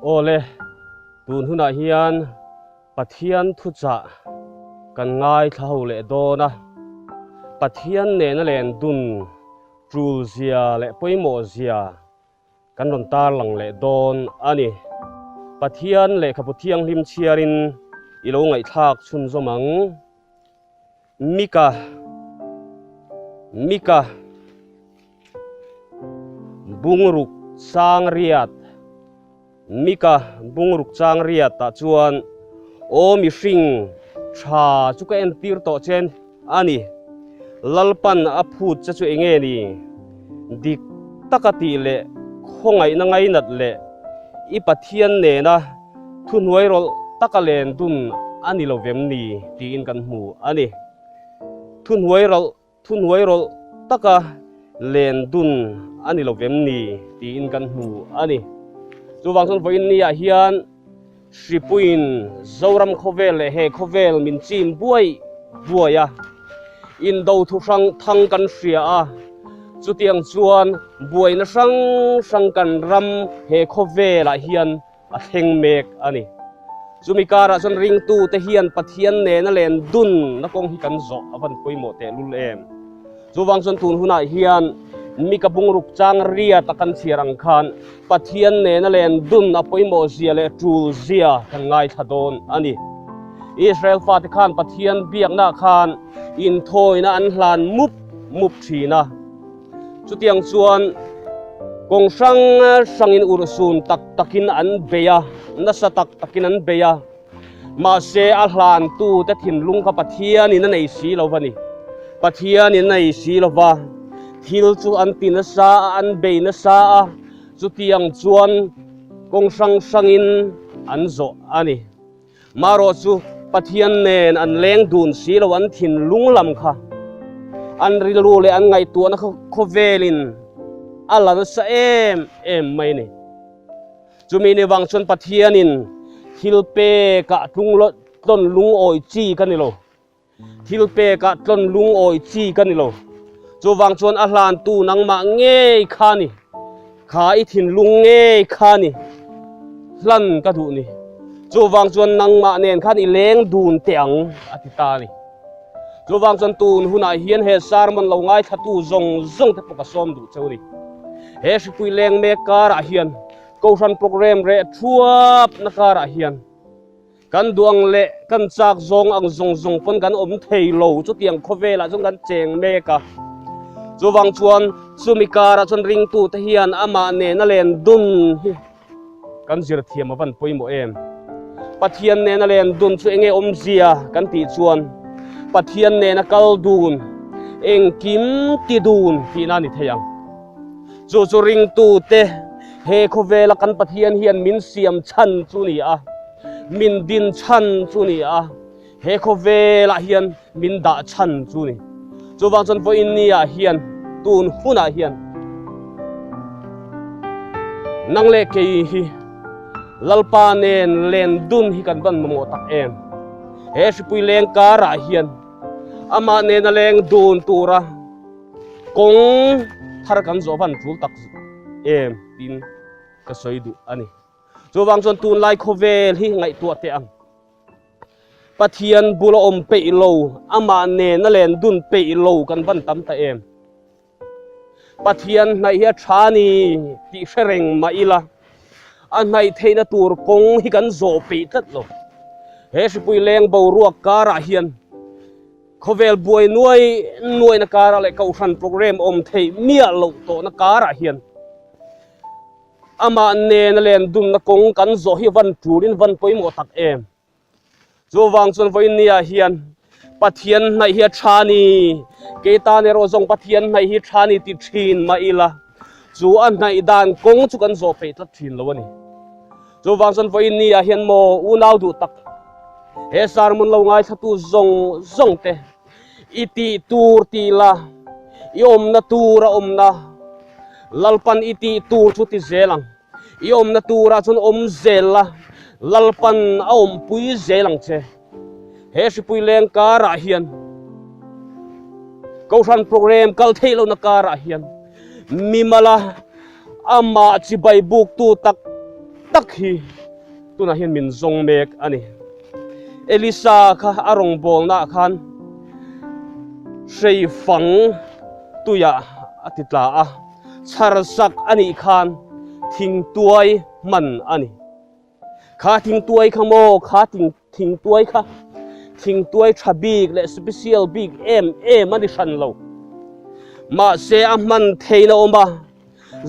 Awle, tun hunah hian Pathian thuchah kan ngaithla ho leh dawn a, Pathian nena len dun tul zia leh pawimawh zia kan rawn tarlang leh dawn a ni. Pathian lehkhabu thianghlim chhiarin i lo ngaihthlak chhunzawm ang. Mika Mika Bungruk chang riat Mika bungruk chang riat tah chuan Aw mihring tha chu ka entir tawh che a ni. Lalpan a phut che chu enge ni? Dik taka tih leh khawngaihna ngainat leh i Pathian nena thuhnuai rawlh taka len dun a ni lo vem ni tiin kan hmu a ni. Thuhnuai rawlh thuhnuai rawlh taka len dun a ni lo vem ni tiin kan hmu a ni. Chuvang chuan vawiin niah hian Hripuiin Zoram khawvel leh he khawvel min chim buai buai a, indo thu hrang thang kan hria a, chutiang chuan buaina hrang hrang kan ram he khawvelah hian a thleng mek a ni. Chumi karah chuan ringtute hian Pathian nena len dun na kawng hi kan zawh a van pawimawh tehlul em. Chuvang chuan tun hunah hian Mika bungruk chang riat a kan chhiar ang khan Pathian nena len dun a pawimawh zia leh tul zia kan ngaithla dawn a ni. Israel fate khan Pathian biaknaah khan inthawina an hlan mup mup thin a. Chutiang chuan kawng hrang hrangin urhsun tak takin an bei a, nasa tak takin an bei a. Mahse, a hlantute thinlung kha Pathianin a nei si lo va ni. Pathianin a nei si lo va, thil chu an ti nasa a, an bei nasa a, chutiang chuan kawng hrang hrangin an zawh a ni. Marawh chu Pathian nen an leng dun si lo, an thinlung lam kha an rilru leh an ngaihtuahna kha khawvelin a la nasa em em mai a ni. Chumi ni vang chuan Pathianin thil pekah tlawn lungawi chi ka ni lo. Thil pekah tlawn lungawi chi ka ni lo. Chuvang chuan a hlantu nangmah ngei kha ni. Kha i thinlung ngei kha ni. Hlan ka duh ni. Chuvang chuan nangmah nen khan i leng dun teh ang a ti ta a ni. Chuvang chuan tun hunah hian he sermon lo ngaithlatu zawng zawng te pawh ka sawm duh cheu ni. He hripui leng mek karah hian Kohhran program reh thuap na karah hian kan duang leh kan chak zawng ang zawng zawng pawn kan awm thei lo chutiang khawvelah chuan kan cheng mek a. Chuvang chuan chumi karah chuan ringtute hian amah nena len dun hi Kan zir thiam a van pawimawh em? Pathian nena len dun chu enge awmzia kan tih chuan Pathian nena kal dun, engkim ti dun tihna a ni thei ang. Chu chu ringtute he khawvela kan Pathian hian min siam chhan chu ni a, min din chhan chu ni a, He khawvelah hian min dah chhan chu ni. Chuvang chuan vawiin niah hian tun hunah hian nang leh kei hi Lalpa nen len dun hi kan van mamawh tak em. He hripui leng karah hian amah nena leng dun tura kawng thar kan zawh van tul tak em tiin ka sawi duh a ni. Chuvang chuan tunlai khawvel hi ngaihtuah teh ang. Pathian bula awm peih lo, amah nena len dun peih lo kan van tam ta em? Pathian hnaih hi a tha ni tih hre reng mah ila, a hnaih theihna tur kawng hi kan zawh peih tlat lo. He hripui leng boruak karah hian khawvel buai nuai nuaina karah leh kohhran program awm theih miah loh tawhna karah hian, Amah nena len dumna kawng kan zawh hi van tulin van pawimawh tak em? Chuvang chuan vawiin niah hian Pathian hnaih hi a tha ni, kei tan erawh zawng Pathian hnaih hi tha ni ti thin mah ila, chu a hnaih dan kawng chu kan zawh peih tlat thin lo a ni. Chuvang chuan vawiin niah hian maw unau duh tak, he sermon lo ngaithlatu zawng zawng te, I tih tur ti la, i awmna tur a awmna, Lalpan i tih tur chu ti zel ang. I awmna turah chuan awm zel la, Lalpan a awmpui zel ang che. He hripui leng karah hian, Kohhran program kal theih lohna karah hian, mimala amah chibai buktu tak. tak hi tunah hian min zawng mek a ni. Elisa kha a rawngbawlnaah khan hrei fang tuiah a ti tla a, chhar sak a nih khan thingtuai hman a ni. Kha thingtuai kha maw, kha thingtuai kha thingtuai tha bik leh special bik em em a ni hran lo. Mahse a hman theihna awm a.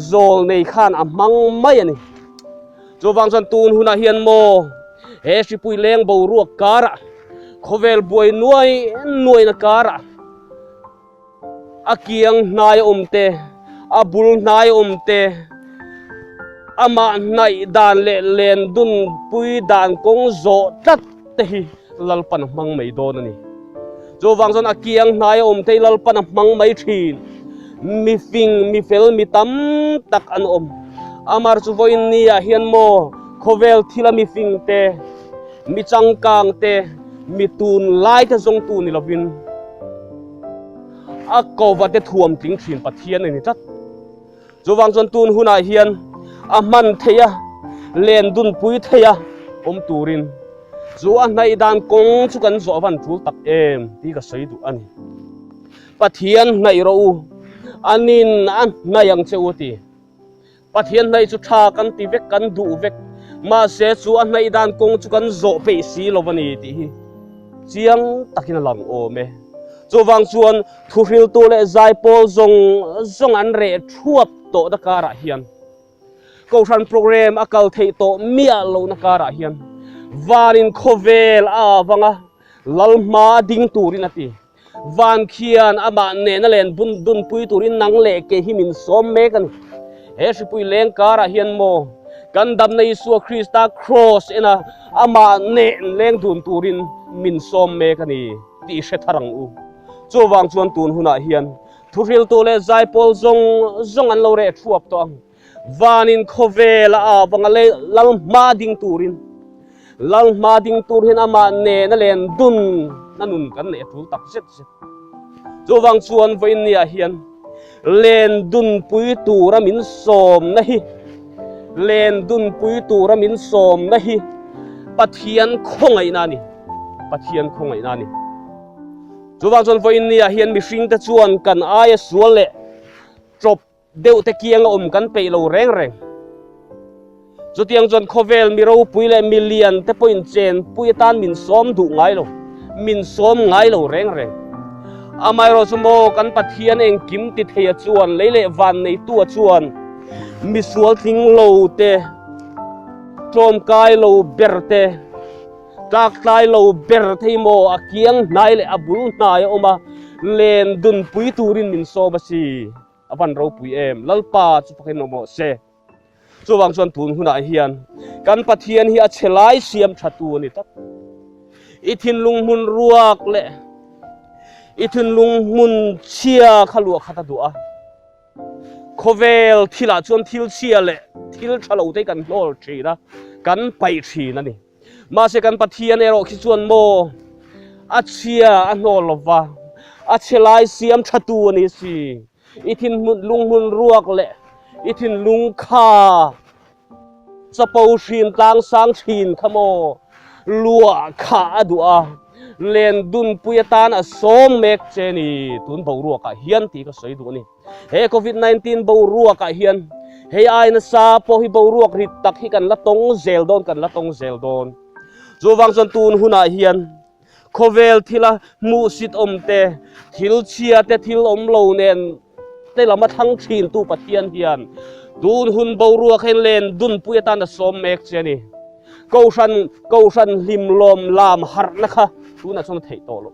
Zawl nei khan a hmang mai a ni. Chuvang chuan tun hunah hian maw he hripui leng boruak karah khawvel buai nuai nuaina karah a kiang hnai awm te, a bul hnai awm te, amah hnaih dan leh len dun pui dan kawng zawh tlat te hi Lalpan a hmang mai dawn a ni. Chuvang chuan a kiang hnai a awm thei Lalpan a hmang mai thin. Mi fing, mi fel, mi tam tak an awm. Amar chu vawiin ni ah hian maw khawvel thila mi fing te, mi changkang te, mi tunlai te zawngtu ni lovin a kova te thuam tling thin Pathian a ni tlat. Chuvang chuan tun hunah hian a hman theih a, len dunpui theih a awm turin chu a hnaih dan kawng chu kan zawh van tul tak em tih ka sawi duh a ni. Pathian hnaih rawh u, anin a hnaih ang che u a ti. Pathian hnaih chu tha kan ti vek, kan duh vek, mahse chu a hnaih dan kawng chu kan zawh peih si lo a ni tih hi chiang takin a lang awm e. Chuvang chuan Thuhriltu leh zaipawl zawng zawng an reh thuap tawhna karah hian Kohhran program a kal theih tawh miah lohna karah hian vanin khawvel a avanga lal hma ding turin a ti. Van khian amah nena len bun dunpui turin nang leh kei hi min sawm mek a ni. He hripui leng karah hian maw kan damna Isua Krista kraws ena amah nen leng dun turin min sawm mek a ni tih hre thar ang u. Chuvang chuan tun hunah hian thuhriltu leh zaipawl zawng zawng an lo reh thuap tawh ang. Vanin khawvel a avanga lal hma ding turin, lal hma ding tur hian amah nena len dun na nun kan neih a tul tak zet zet. Chuvang chuan vawiin niah hian len dunpui tura min sawmna hi, len dunpui tura min sawmna hi Pathian khawngaihna a ni, Pathian khawngaihna a ni. Chuvang chuan vawiin niah hian mihringte chuan kan aia sual leh tawp deuh te kianga awm kan peih lo reng reng. Chutiang chuan khawvel mi ropui leh mi lian te pawhin chenpui atan min sawm duh ngai lo, min sawm ngai lo reng reng. Amaherawhchu maw kan Pathian engkim ti theia chuan lei leh van neitua chuan misual tling lo te, tlawmkai lo ber te, Tlak tlai lo ber thei maw a kiang hnai leh a bul hnai a awm a, len dunpui turin min sawm a si. A van ropui em, Lalpa chu fakin awm rawh se. Chuvang chuan tun hunah hian kan Pathian hi a chhe lai siam tha tu a ni tlat. I thinlung hmun ruak leh i thinlung hmun chhia kha luah khat a duh a. Khawvel thilah chuan thil chhia leh thil tha lo te kan hnawl thin a, kan paih thin a ni. Mahse kan Pathian erawh khi chuan maw a chhia a hnawl lo va, a chhe lai siam tha tu a ni si. I thinhmun lunghmun ruak leh i thinlung kha Chapo hrin tlang sang thin kha maw? Luah kha a duh a, len dunpui atan a sawm mek che ni tun boruakah hian tih ka sawi duh a ni. He Covid 19 boruakah hian hei ai nasa pawh hi boruak rit tak hi kan la tawng zel dawn kan la tawng zel dawn. Chuvang chuan tun hunah hian Khawvel thila hmuhsit awm te, thil chhia te, thil awm lo nen te lam a thlang thin tu Pathian hian tun hun boruak hian len dunpui atan a sawm mek che a ni. Kohhran, Kohhran hlim lawm lam harhna kha tunah chuan a theih tawh lo.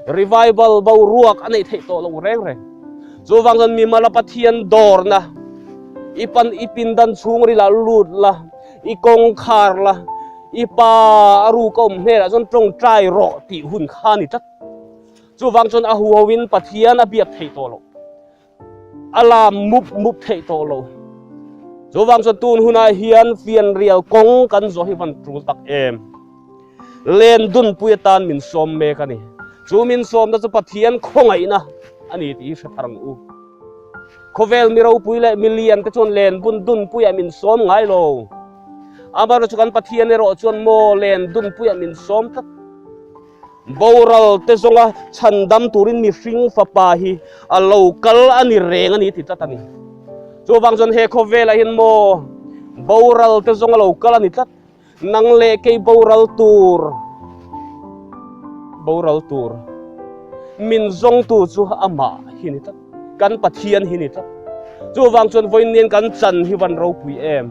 Revival boruak a neih theih tawh lo reng reng. Chuvang chuan mimala Pathian dawrna i pan i pindan chhungril ah lut la, i kawngkhar la, I pa a ruk a awm hmelah chuan tawngtai rawh tih hun kha a ni tlat. Chuvang chuan a huhoin Pathian a biak theih tawh loh, a lam mup mup theih tawh lo. Chuvang chuan tun hunah hian fianrial kawng kan zawh hi van tul tak em. Len dunpui atan min sawm mek a ni. Chu min sawmna chu Pathian khawngaihna a ni tih hi hre thar ang u. Khawvel mi ropui leh mi lian te chuan len bun dunpuiah min sawm ngai lo. Amaherawhchu chu kan Pathian erawh chuan maw len dunpuiah min sawm tlat. Boral te zawnga chhandam turin mihring fapa hi a lo kal a ni reng a ni ti tlat a ni. Chuvang chuan he khawvelah hian maw boral te zawnga lo kal a ni tlat. Nang leh kei boral tur, boral tur min zawngtu chu amah hi ni tlat. Kan Pathian hi ni tlat. Chuvang chuan vawiin kan chan hi van ropui em.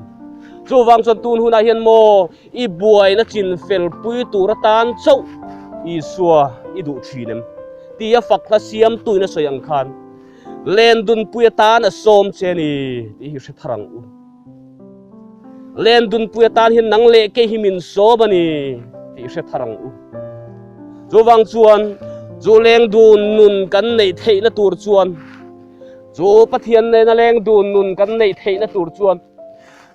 Chuvang chuan tun hunah hian maw i buaina chin fel pui tur atan chauh Isua i duh thin em? Tia fak hla siamtuin a sawi ang khan len dunpui atan a sawm che a ni tih hi hre thar ang u. Len dunpui atan hian nang leh kei hi min sawm a ni tih hre thar ang u. Chuvang chuan chu leng dun nun kan neih theihna tur chuan chu Pathian nena leng dun nun kan neih theihna tur chuan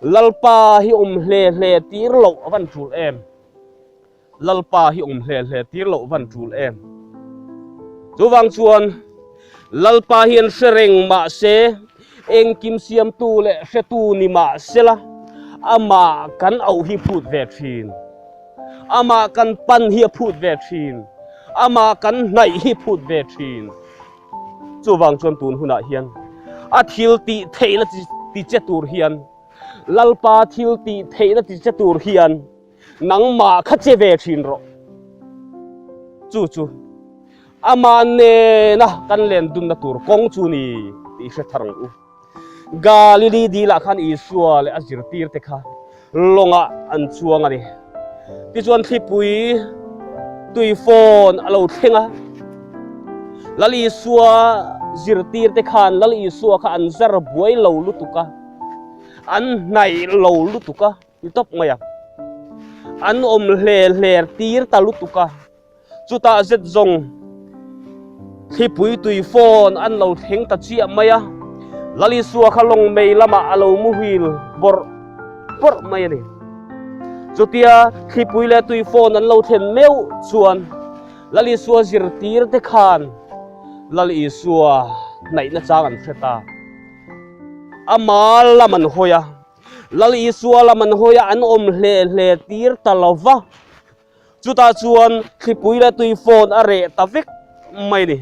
Lalpa hi awm hle hle tir loh a van tul em. Lalpa hi awm hle hle tir loh van tul em. Chuvang chuan Lalpa hian hre reng mah se, engkim siamtu leh hretu ni mah sela, amah kan auh hi phut ve thin. Amah kan pan hi a phut ve thin. Amah kan hnaih hi phut ve thin. Chuvang chuan tun hunah hian a thil tih theihna ti che tur hian Lalpa thil tih theihna ti che tur hian Nangmah kha che ve thin rawh. Chu chu amah nena kan len dunna tur kawng chu ni tih hre thar ang u. Galili dilah khan Isua leh a zirtirte kha lawngah an chuang a ni. Tichuan thlipui tuifawn a lo thleng a. Lal Isua zirtirte khan Lal Isua kha an zar buai lo lutuk a, an hnaih lo lutuk a. Ti tawp mai a. An awm hle hler tir ta lutuk a. Chutah zet zawng thlipui tui phone an lo thleng ta chiah mai a. Lalisua kha lawng mei lamah a lo muhil bawrh bawrh mai a ni. Chutia thlipui leh tui phone an lo thlen meuh chuan Lalisua zirtir te khan Lal Isua hnaihna chang an hre ta. Ama lam an hawi a. Lal Isua lam an hawi a, an awm hle hle tir ta lo va. Chutah chuan thlipui leh tuifawn a reh ta vek mai a ni.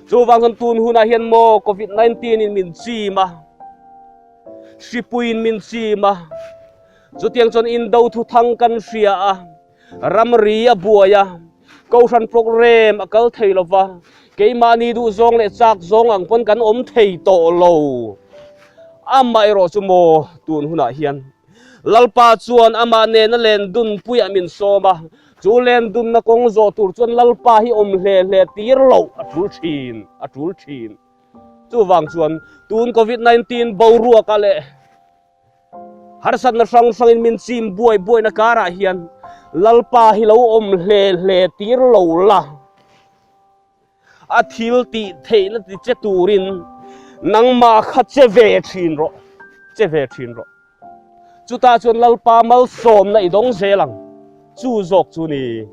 Chuvang chuan tun hunah hian maw Covid 19 in min chim a, hripuiin min chim a, chutiang chuan indo thuthang kan hria a, Ramri a buai a, Kohhran program a kal thei lo va, keimahni duhzawng leh chak zawng ang pawn kan awm thei tawh lo. Amaherawh chu maw tun hunah hian Lalpa chuan amah nena len dunpuiah min sawm a, chu len dunna kawng zawh tur chuan Lalpa hi awm hle hle tir loh a tul thin, a tul thin. Chuvang chuan tun Covid 19 boruakah leh Harsatna hrang hrangin min chim buai buaina karah hian Lalpa hi lo awm hle hle tir lo la. A thil tih theihna ti che turin nangmah kha che ve thin rawh, che ve thin rawh. Chutah chuan Lalpa malsawmna i dawng zel ang. Chu zawk chu ni.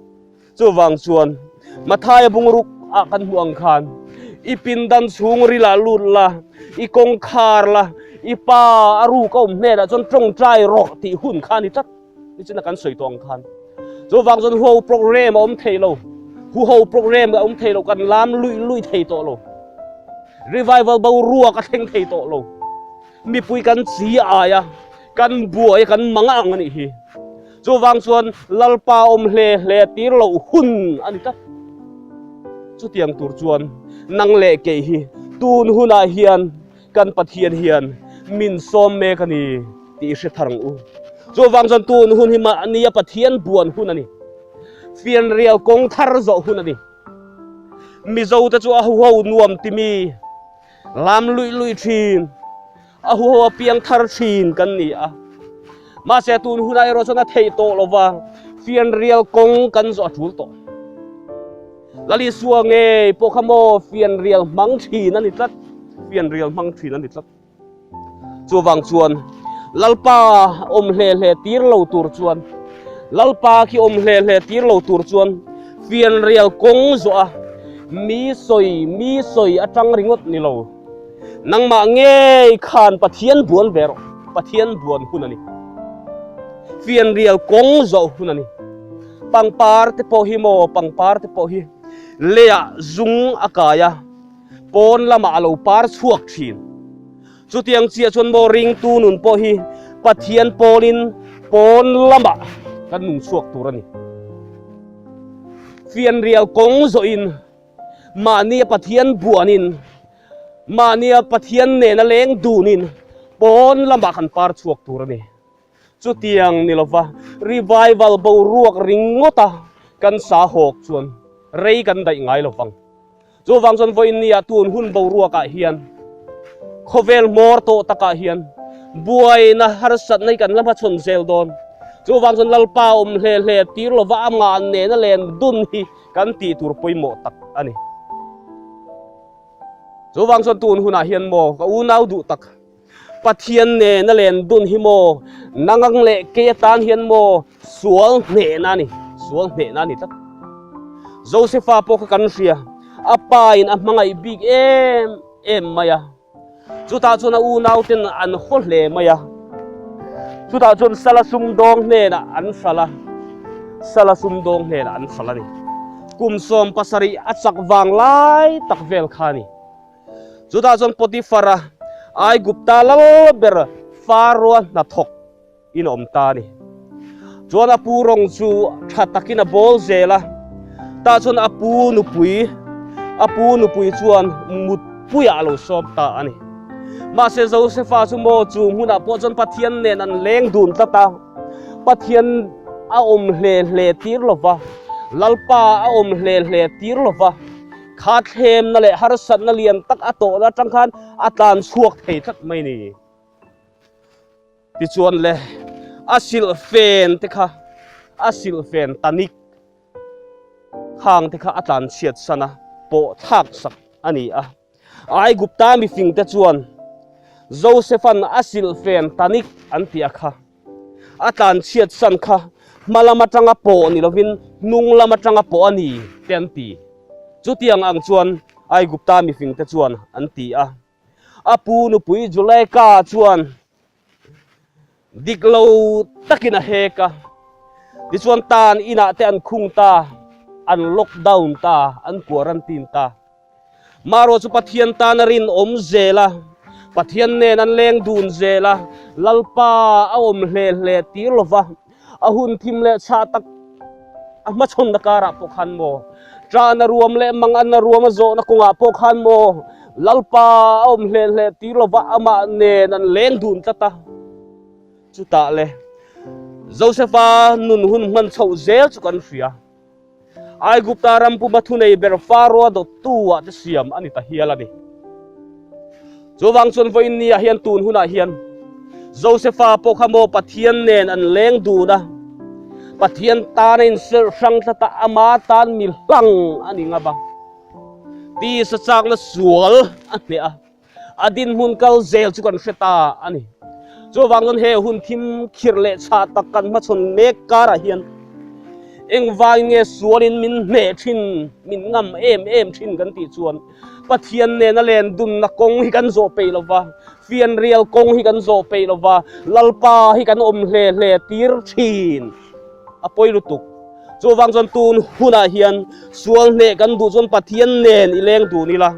Chuvang chuan Mathaia bungruk ah kan hmuh ang khan i pindan chhung ril ah lut la, i kawngkhar la, i pa a ruk a awm hnenah chuan tawngtai rawh tih hun kha a ni tlat. Nichina kan sawi tawh ang khan. Chuvang chuan huho program a awm thei lo, huho program a awm thei lo, kan lam luih luih thei tawh lo. Revival boruak a thleng thei tawh lo. Mipui kan chi ai a, kan buai a, kan mang ang a nih hi. Chuvang chuan Lalpa awm hle hle tir loh hun a ni tlat. Chutiang tur chuan nang leh kei hi tun hunah hian kan Pathian hian min sawm mek a ni tih i hre thar ang u. Chuvang chuan tun hun hi mahnia Pathian buan hun a ni. Fianrial kawng thar zawh hun a ni. Mizote chu a huho nuam timi Lam luih luih thin, a huho a piang thar thin kan ni a. Mahse tun hunah erawh chuan a theih tawh lo va, fianrial kawng kan zawh a tul tawh. Lal Isua ngei pawh kha maw fianrial hmang thin a ni tlat, fianrial hmang thin a ni tlat. Chuvang chuan Lalpa awm hle hle tir lo tur chuan Lalpa khi awm hle hle tir lo tur chuan fianrial kawng zawh a mi sawi mi sawi atang ringawt ni lo. Nangmah ngei khan Pathian buan ve rawh. Pathian buan hun a ni. Fianrial kawng zawh hun a ni. Pangpar te pawh hi maw, pangpar te pawh hi leiah zung a kai a, pawn lamah a lo par chhuak thin. Chutiang chiah chuan maw ringtu nun pawh hi Pathian pawlin pawn lamah kan nung chhuak tur a ni. Fianrial kawng zawhin mahnia Pathian buanin, mahnia Pathian nena leng dunin pawn lamah kan par chhuak tur a ni. Chutiang ni lova revival boruak ringawta kan sa hawk chuan rei kan daih ngai lo vang. Chuvang chuan vawiin nia tun hun boruakah hian khawvel hmawr tawh takah hian buaina harsatna hi kan la hmachhawn zel dawn. Chuvang chuan Lalpa awm hle hle tir lova amah nena len dun hi kan tih tur pawimawh tak a ni. Chuvang chuan tun hunah hian maw ka unau duh tak Pathian nena len dun hi maw nangang leh kei atan hian maw sual hnehna a ni, sual hnehna a ni tlat. Josefa pawh kha kan hria, a pa in a hmangaih bik em em mai a, chutah chuan a unau ten an haw hle mai a, chutah chuan sala sumdawng hnenah an hralh a, sala sumdawng hnenah an hralh a ni. Kum 70 a chak vang lai tak vel kha a ni. Chutah chuan Potifara, Aigupta lal ber Faroa hnathawk in awm ta a ni. Chuan a pu rawng chu tha takin a bawl zel a, tah chuan a pu nupui, a pu nupui chuan mutpuiah a lo sawm ta a ni. Mahse Josefa chu maw chu hmunah pawh chuan Pathian nen an leng dun tlat a, Pathian a awm hle hle tir lo va, Lalpa a awm hle hle tir lo va, Kha thlemna leh harsatna lian tak a tawhna atang khan a tlan chhuak thei tlat mai ni. Tichuan le, a silhfen te kha, a silhfen tanik khang te kha a tlan chhiat san a, pawh thlak sak a ni a. Aigupta mifing te chuan Josephan a silhfen tanik an tih a kha. A tlan chhiat san kha hma lam atanga pawh ni lovin hnung lam atanga pawh a ni te an ti. Chutiang ang chuan Aigupta mifingte chuan an ti a. A pu nupui Juleka chuan dik lo takin a hek a. Tichuan tan inah te an khung ta, an lockdown ta, an quarantine ta. Marawh chu Pathian tan a rinawm zel a, Pathian nen an leng dun zel a, Lalpa a awm hle hle tir lo va, a hun thim leh chhah tak a hmachhawnna karah pawh khan maw, ṭahna ruam leh manganna ruam a zawhna kawngah pawh khan maw, Lalpa a awm hle hle tir lo va, amah nen an leng dun tlat a. Chutah le Josefa nun hun hman chhoh zel chu kan hria. Aigupta ram puma thunei ber Faroa dawttu ah te siam a ni ta hial a ni. Chuvang chuan vawiin ni ah hian tun hunah hian Josefa pawh kha maw Pathian nen an leng dun a, Pathian tan a inserh hrang tlat a, ama tan mi hlang a ni ngam a, tisa chakna sual a hneh a. A dinhmun kal zel chu kan hre ta a ni. Chuvang chuan he hun thim khirh leh chhah tak kan hmachhawn mek karah hian engvangin nge sualin min hneh thin, min ngam em em thin kan tih chuan Pathian nena len dunna kawng hi kan zawh peih lo va, fianrial kawng hi kan zawh peih lo va, Lalpa hi kan awm hle hle tir thin. A pawi lutuk. Chuvang chuan tun hunah hian sual hneh kan duh chuan Pathian nen i leng dun ila.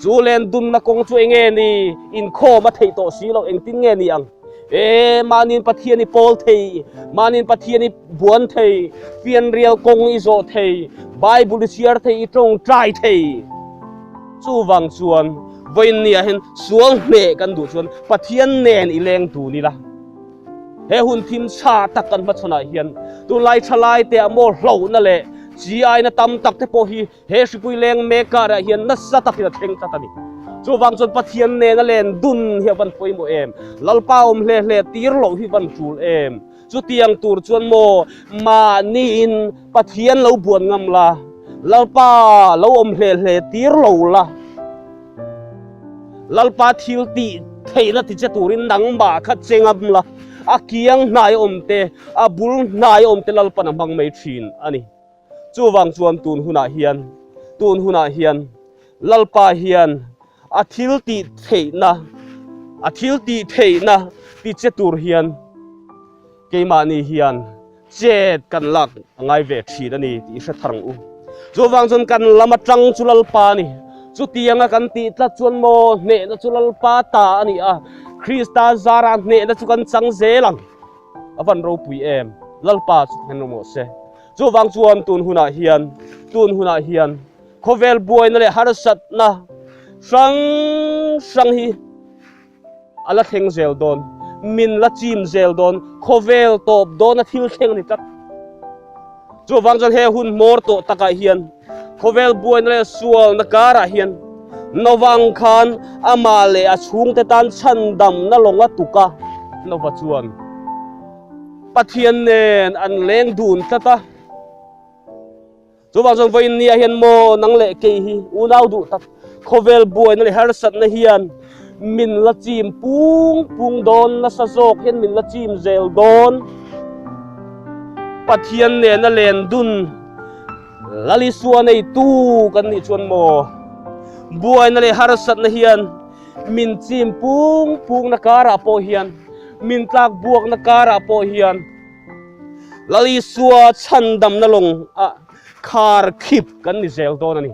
Chu len dunna kawng chu eng nge ni? Inkhawm a theih tawh si loh engtin nge ni ang? E, mahniin Pathian i pawl thei, mahniin Pathian i buan thei, fianrial kawng i zawh thei, Bible i chhiar thei, i tawngtai thei. Chuvang chuan vawiin niah hian sual hneh kan duh chuan Pathian nen i leng dun ila. He hun thim chha tak kan hmachhawnah hian tunlai thalai te ah maw hlauhna leh chi aina tam tak te pawh hi he hripui leng mek karah hian nasa takin a thleng tlat a ni. Chuvang chuan Pathian nena len dun hi a van pawimawh em? Lalpa awm hle hle tir loh hi van tul em? Chutiang tur chuan maw mahniin Pathian lo buan ngam la, Lalpa lo awm hle hle tir lo la, Lalpa thil tih theihna ti che turin nangmah kha che ngam la, a kiang hnai awm te, a bul hnai awm te Lalpan a hmang mai thin a ni. Chuvang chuan tun hunah hian, tun hunah hian Lalpa hian a thil tih theihna, a thil tih theihna ti che tur hian. Keimahni hian chet kan lak a ngai ve thin a ni tih i hre thar ang u. Chuvang chuan kan lam atang chu Lalpa a ni. Chutianga kan tih tlat chuan maw hnehna chu Lalpa ta a ni a, Krista zara hnehna chu kan chang zel ang. A van ropui em! Lalpa chu thlen rawh se. Chuvang chuan tun hunah hian, tun hunah hian khawvel buaina leh harsatna hrang hrang hi a la thleng zel dawn, min la chim zel dawn, khawvel tawp dawna thil thleng a ni tlat. Chuvang chuan he hun hmawr tawh takah hian khawvel buaina leh sualna karah hian Nova ang khan amah leh a chhungte tan chhandamna lawng a tuk a, Nova chuan Pathian nen an leng dun tlat a. Chuvang chuan vawiin nia hian maw nang leh kei hi unau duh tak khawvel buaina leh harsatna hian min la chim pung pung dawn nasa zawk hian min la chim zel dawn. Pathian nena len dun Lalisua neitu kan nih chuan maw buaina leh harsatna hian min chim pung pung na karah pawh hian min tlak buakna karah pawh hian Lalisua chhandamna lawng ah khar khip kan ni zel dawn a ni.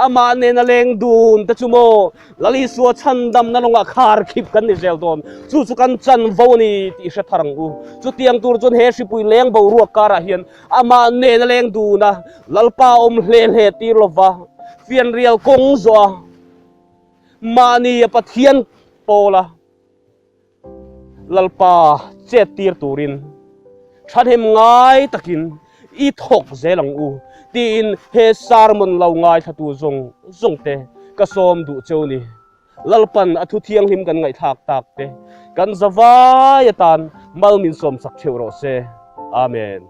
Amah nena leng dun te chu maw Lalisua chhandamna lawng ah khar khip kan ni zel dawn. Chu chu kan chanvo a ni tih hre thar ang u. Chutiang tur chuan he hripui leng boruak karah hian amah nena leng dun a Lalpa awm hle hle tir lova fianrial kawng zawh a mahni a Pathian pawla Lalpa chet tir turin thahnem ngai takin i thawk zel ang u tiin he sermon lo ngaithlatu zawng zawng te ka sawm duh cheu ni. Lalpan a thu thianghlim kan ngaihthlak tak te kan zavai atan mal min sawmsak theuh rawh se. Amen.